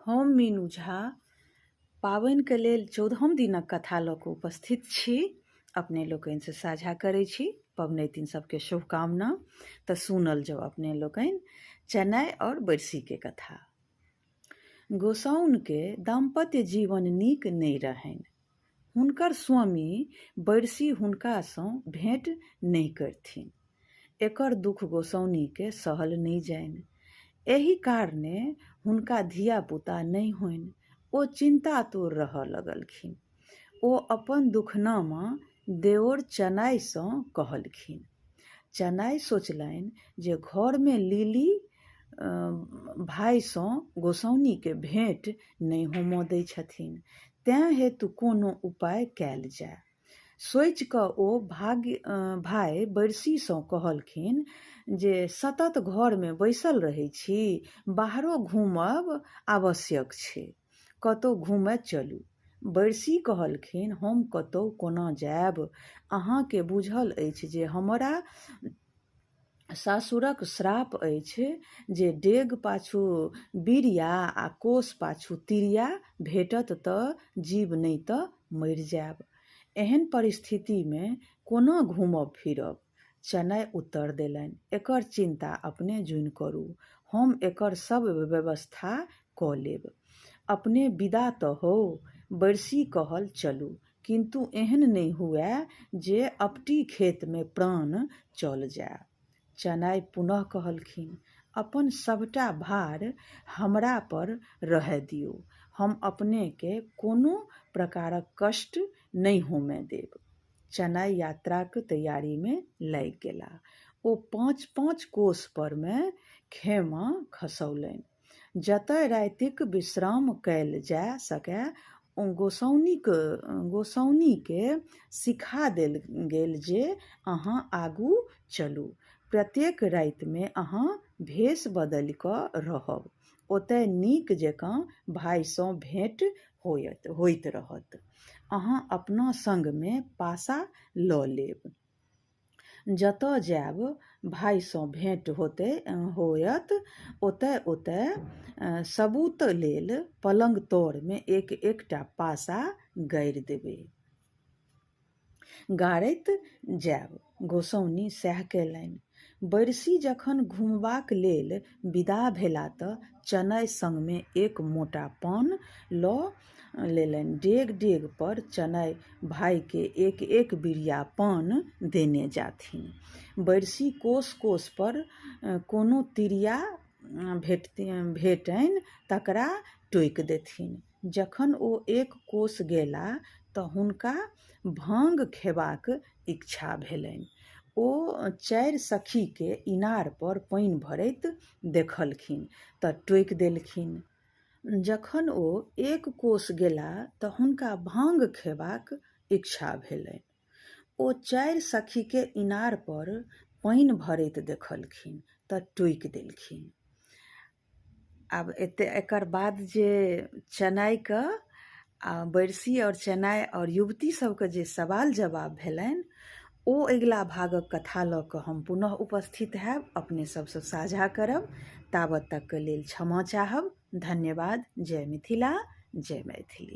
हम मीनू झा पाबनिके लेल 14म दिनक कथा लऽ कऽ उपस्थित छी। अपने लोकनिसँ साझा करै छी। पबनैतिन सबके शुभकामना। तऽ सुनल जाउ अपने लोकनि चेन्नई आओर बरसीके कथा। गोसाउनके दाम्पत्य जीवन नीक नहि रहनि। हुनकर स्वामी बैरसी हुनकासँ भेँट नहि करथिन। एकर दुख गोसाउनिकेँ सहल नहि जाइन। एहि कारणे हुनका धिया-पुता नहि होइन। ओ चिन्तातुर रहऽ लगलखिन। ओ अपन दुखनामा देओर चनाइसँ कहलखिन। चनाइ सोचलनि जे घरमे लीली भाइसँ गोसाउनिकेँ भेँट नहि होमऽ दै छथिन, तेँ हेतु कोनो उपाय कयल जाय। सोचि कऽ ओ भाग्य भाइ बैरसीसँ कहलखिन जे सतत घरमे बैसल रहै छी, बाहरो घूमब आवश्यक छै। कतौ घूमय चलू। बैरसी कहलखिन हम कतौ कोना जायब? अहाँकेँ बूझल अछि जे हमरा सासुरक श्राप अछि जे डेग पाछू बिरिया आ कोस पाछू तिरिया भेटत तऽ जीब नहि तऽ मरि जायब। एहन परिस्थितिमे कोना घूमब-फिरब? चनइ उत्तर देलनि, एकर चिन्ता अपने जुनि करू। हम एकर सभ व्यवस्था कऽ लेब। अपने विदा तऽ होउ। बैरसी कहल, चलू। किन्तु एहन नहि हुअए जे अपटी खेतमे प्राण चल जाए। चनाइ पुनः कहलखिन, अपन सभटा भार हमरा पर रहए दियौ। हम अपनेकेँ कोनो प्रकारक कष्ट नहि होमए देब। चनाइ यात्राक तैयारीमे लागि गेलाह। ओ पाँच-पाँच कोस परमे खेमा खसौलनि। जतय रातिक विश्राम कयल जा सकय। गोसाउनिक गोसाउनिकेँ सिखा देल गेल जे अहाँ आगू चलू। प्रत्येक रातिमे अहाँ भेष बदलि कऽ रहब। ओतय नीक जकाँ भाइसँ भेँट होयत होइत रहत। अहाँ अपना संगमे पासा लऽ लेब। जतऽ जायब भाइसँ भेँट होतै होयत ओतय-ओतय सबूत लेल पलंग तरमे एक-एकटा पासा गाड़ि देबै। गाड़ैत जायब। गोसाउनि सएह कयलनि। बैरसी जखन घुमबाक लेल विदा भेला तऽ चनइ संगमे एक मोटा पान लऽ लेलनि। डेग-डेग पर चनइ भाइकेँ एक-एक बिरिया पान देने जाथिन। बैरसी कोस-कोस पर कोनो तिरिया भेटनि तकरा टोकि देथिन। जखन ओ एक कोस गेला तऽ हुनका भाँग खेबाक इच्छा भेलनि। ओ चारि सखीकेँ इनार पर पानि भरैत देखलखिन तऽ टोकि देलखिन। जखन ओ एक कोस गेला तऽ हुनका भाँग खेबाक इच्छा भेलनि। ओ चारि सखीकेँ इनार पर पानि भरैत देखलखिन तऽ टोकि देलखिन। आब एते एकर बाद जे चेन्नइके आ बैरसी आओर चेन्नइ आओर युवती सबके जे सवाल जवाब भेलनि ओ अगिला भागक कथा लऽ कऽ हम पुनः उपस्थित हैब, अपने सबसँ साझा करब। ताबत तकके लेल क्षमा चाहब। धन्यवाद। जय मिथिला, जय मैथिली।